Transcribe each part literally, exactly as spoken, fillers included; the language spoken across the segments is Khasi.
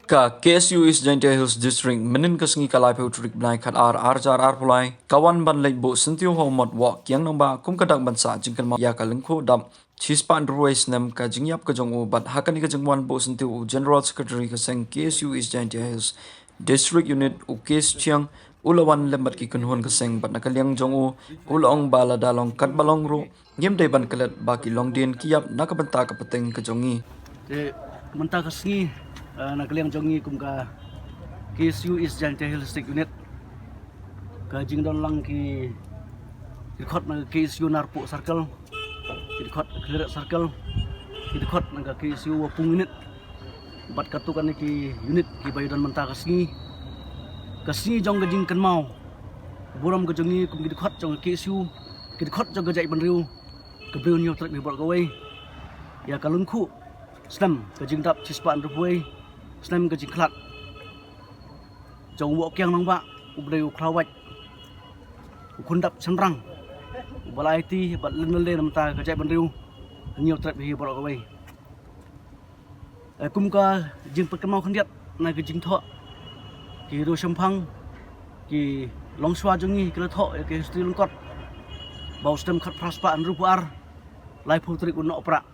Ka K S U East Jaintia Hills District mynhynnin ka sngi ka laiphew tarik bnai khatar arhajar arphew lai ka wan ban leit buh syntiew ha u mot Woh Kiang Nangbah kum ka dak ban sah jingkynmaw ïa ka lyngkhuh dap shispah hynriewphew wei snem ka jingïap ka jong u. Bad ha kane ka jingwan buh syntiew u General Secretary ka seng K S U East Jaintia Hills District Unit u K S Chiang u la wan lem bad ki kynhun ka seng bad na ka liang jong u u la ong ba lada long katba long ruh ngim dei ban klet ba ki longdien ki ïap na ka bynta ka pateng ka jong ngi. Te mynta ka sngi, eh, na ka liang jong ngi kum ka K S U East Jaintia Hills District Unit, ka jingdon lang ki, ki dkhot na ka K S U Narpuh Circle, ki dkhot Khliehriat Circle, ki dkhot na ka K S U Wapung Unit, bad katto katne ki unit kiba ïadon mynta ka sngi. Ka sngi jong ka jingkynmaw burom ka jong ngi kum ki dkhot jong ka K S U, ki dkhot jong ka jaitbynriew, ka Bri u Hynñiewtrep hi baroh kawei, ïa ka lyngkhuh snem ka jingdap shispah hynriewphew wei snem ka jingkhlad jong u Woh Kiang Nangbah, u ba dei u khlawait, u khun dap shynrang, uba la aiti bad lynlynde na ka bynta ka jaitbynriew Hynñiewtrep hi baroh kawei. Eh, kum ka jingpynkynmaw khyndiat na ka jingthoh ki riew shemphang, ki longshuwa jong ngi ki la thoh ïa ka history lyngkot ba u snem khatphra spah hynriewphew ar, laiphew tarik u Nohprah,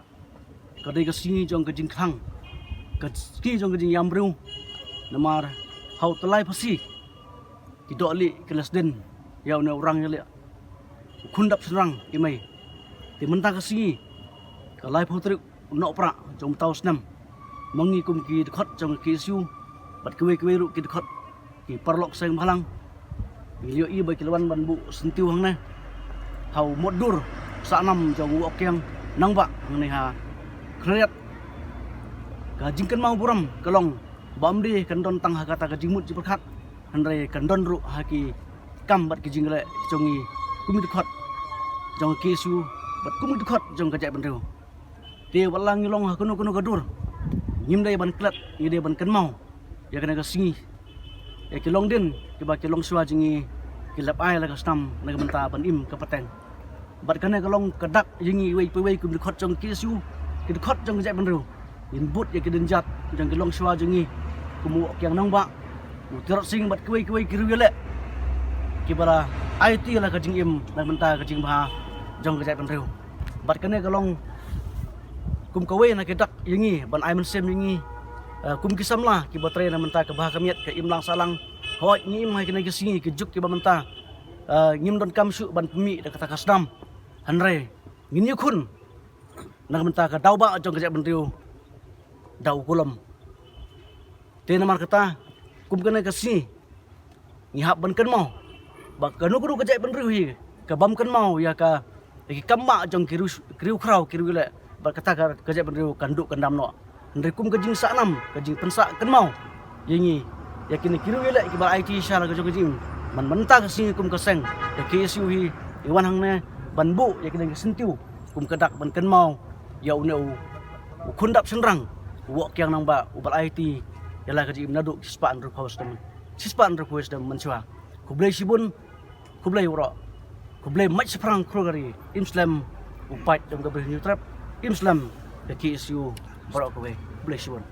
ka dei ka sngi jong ka jingkhang, ka sngi jong ka jingïam briew. Namar ha u tyllai phasi ki dohlieh ki la sdien ïa une u rang ïaleh, u khun dap shynrang i mei. Te mynta ka sngi ka laiphew tarik u Nohprah jong mynta u snem, ma ngi kum ki dkhot jong ka K S U bad kiwei kiwei ruh ki dkhot, ki paralok seng bhalang, ngi la ïohi ba ki la wan ban buh syntiew hangne ha u mot dur sahnam jong u Woh Kiang Nangbah hangne ha Khliehriat. Ka jingkynmaw burom ka long ba ym dei kan don tang ha kata ka jingmut jingpyrkhat, hynrei kan don ruh ha ki kam bad ki jingïaleh jong ngi kum ki dkhot jong ka K S U bad kum ki dkhot jong ka jaitbynriew. Te wat la ngi long ha kano kano ka dur, ngim dei ban klet, ngi dei ban kynmaw ïa kane ka sngi, ïa ki longdien kiba ki longshuwa jong ngi ki la ap ïa la ka snam na ka bynta ban im ka pateng. Bad kane ka long ka dak ïa ngi iwei pa iwei kum ki dkhot jong ka K S U, ki dkhot jong ka jaitbynriew, ngin bud ïa ki dienjat jong ki longshuwa jong ngi kum u Woh Kiang Nangbah, u Tirot Sing bad kiwei kiwei ki riew ïaleh kiba la aiti ïa la ka jingim na ka bynta ka jingbha jong ka jaitbynriew. Bad kane ka long kum kawei na ki dak ïa ngi ban ai mynsiem ïa ngi, eh, kum ki samla kiba trei na ka bynta ka bha ka miat, ka imlang sahlang. Hooid, ngi im ha kine ki sngi ki juk kiba mynta, eh, ngim donkam shuh ban pynmih da kata ka snam, hynrei ngin ïakhun na ka bynta ka daw ba jong ka jaitbynriew da u kulom. Te namar kata kum kane ka sngi ngi hap ban kynmaw ba kano kano ka jaitbynriew hi ka bym kynmaw ïa ka, ïa ki kam ba jong ki riew, ki riew khraw, ki riew ïaleh, bad kata ka, ka jaitbynriew kan duh kan dam noh. Hynrei kum ka jingsahnam, ka jingpynsah kynmaw ïa ngi, ïa kine ki riew ïaleh kiba aiti sha la ka jong ka jingim, man mynta ka sngi kum ka seng ka K S U hi i wan hangne ban buh ïa kine ki syntiew kum ka dak ban kynmaw ïa une u, u khun dap shynrang u Woh Kiang Nangbah uba la aiti ïa la ka jingim naduh shispah hynriewphew snem, shispah hynriewphew snem mynshuwa. Khublei shibun, khublei waroh, khublei mait shaphrang khur ka ri. Im slem u paid jong ka Bri u Hynñiewtrep, im slem ka K S U baroh kawei. Khublei shibun.